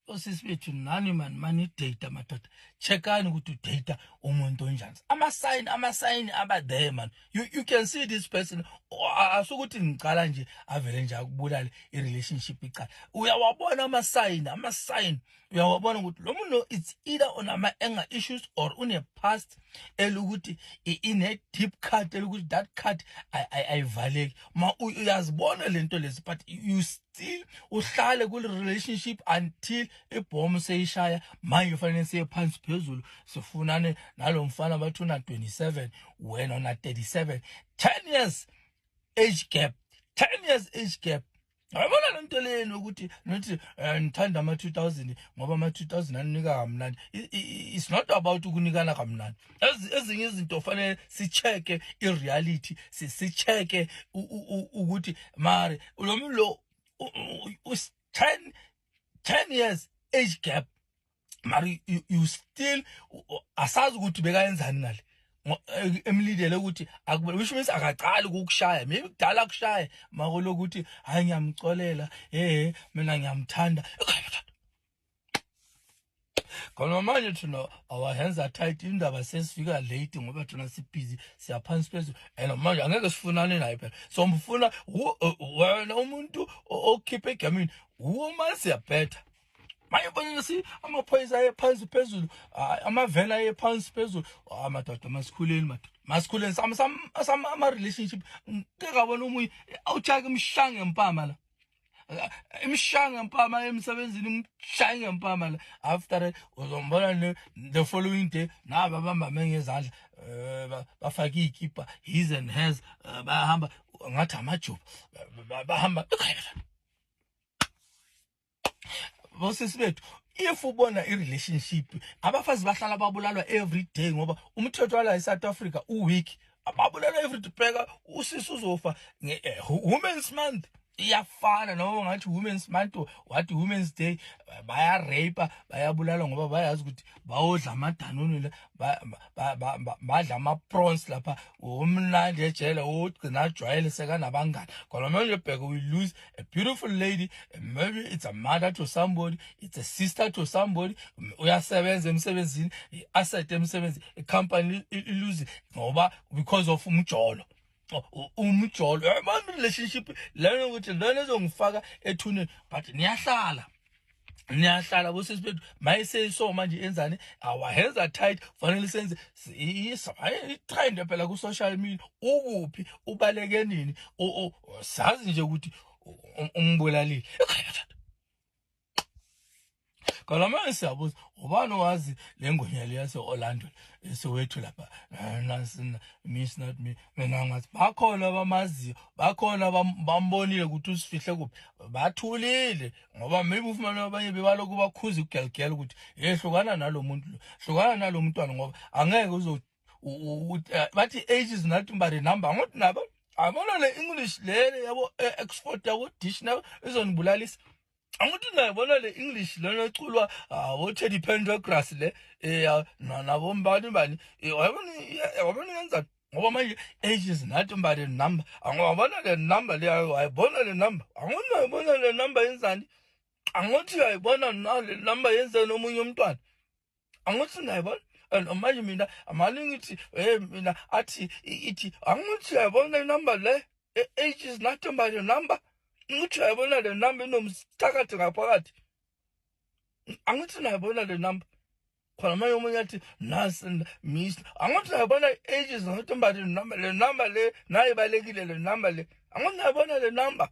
Osisi bethu nani mani mani data madoda, checkani ukuthi udata umuntu onjani. Ama sign aba there, man. You can see this person. Asukuthi ngicala nje avele nje akubulale, i-relationship icala. Uyawabona ama sign, uyawabona ukuthi lo muntu, it's either on ama anger issues or une past elukuthi ine deep cut, elukuthi that cut ayivaleki. Ma uyazibona lento lezi, but you still uhlale kule relationship until ibhomu seyishaya. Manje kufanele siye phansi phezulu, sifunane nalo mfana. Bathi una 27, wena una 37, 10 years age gap, 10 years age gap. Yabona le nto leni ukuthi nothi ngithanda ama-2000 ngoba ama-2000 anika kamnandi. It's not about ukunikana kamnandi. Ezinye izinto fanele si-check-e i-reality, si-check-e ukuthi mare lo muntu lo 10 years age gap, mari you still asazi ukuthi bekayenzani ngale emlindele ukuthi akube, which means akaqali ukukushaya, maybe kudala kushaya makulokuthi hayi, ngiyamcolela, mina ngiyamthanda. Khona manje thina our hands are tight, indaba sesifika late ngoba thina sibhizi, siyaphansi phezulu, and manje angeke sifunane naye phela. So mfuna wena umuntu okhipha egamini uma siyabhetha manje, bona si amaphoyisa aye phansi phezulu, amavela aye phansi phezulu. Ah madoda, masikhuleni madoda, masikhuleni. Some ama relationship ngeke ngabona omunye awuchaka imshange ngempama la, imshange ngempama emsebenzini, imshange ngempama la. After uzombona the following day naba bambame ngezandla, bafake ikipa, his and hers, bayahamba ngathi amajuba, bahamba. Bosisi bethu, if ubona i-relationship, abafazi bahlala babulalwa every day ngoba umthetho wala e-South Africa u-weak, babulalwa every day. Bheka usisi uzofa Women's Month, iyafana noma ngathi Women's Month, wathi Women's Day, baya-rape, bayabulala ngoba bayazi ukuthi bawodla amadanoni la, badla ama-prawns lapha umnandi ejele, ugcina ajwayele sekanabangani. Khona manje bheka, we lose a beautiful lady. Maybe it's a mother to somebody, it's a sister to somebody, uyasebenza emsebenzini, i-asset emsebenzini, i-company ilose ngoba because of umjolo. Umjolo, yabona relationship lena ukuthi lena ezongifaka ethuneni, but niyahlala, niyahlala bosisi bethu. Mayiseyiso manje enzani? Our hands are tight, fanele senze i-trend phela ku-social media. Ukuphi, ubaleke nini? Sazi nje ukuthi umbulalile. Khona manje siyabuza, ubani owazi le ngwenya le yase-Orlando esowethu lapha? Miss, not me, mina ngathi bakhona abamaziyo, bakhona bambonile ukuthi usifihle kuphi, bathulile ngoba maybe ufumane abanye bebalokhu bakhuza ugelgel ukuthi hey, hlukana nalo muntu lo, hlukana nalo mntwana, ngoba angeke uzo bathi age is nothing but a number. Ngothi nabo abona le English le yabo Oxford yabo dictionary izonibulalisa. Angithi nayibona le English lena eculwa abo Teddy Pendergrass le, nabo mbani bani, wayibona, wabona yenza ngoba manje age is nothing but a number. Angwabona le number le, wayibona le number, angona yibona le number yenzani? Angithi uyayibona na le number yenzeni omunye umntwana? Angithi nayibona? And manje mina amali ngithi mina athi ithi angithi uyayibona inumber le, age is nothing but a number. Ngithi uyayibona le number inomthakathi ngaphakathi? Angithi nayibona le number? Khona manje omunye athi nasi miss, angithi nayibona age is nothing but a number, le number le nayo ibalekile, le number le, angithi nayibona le number?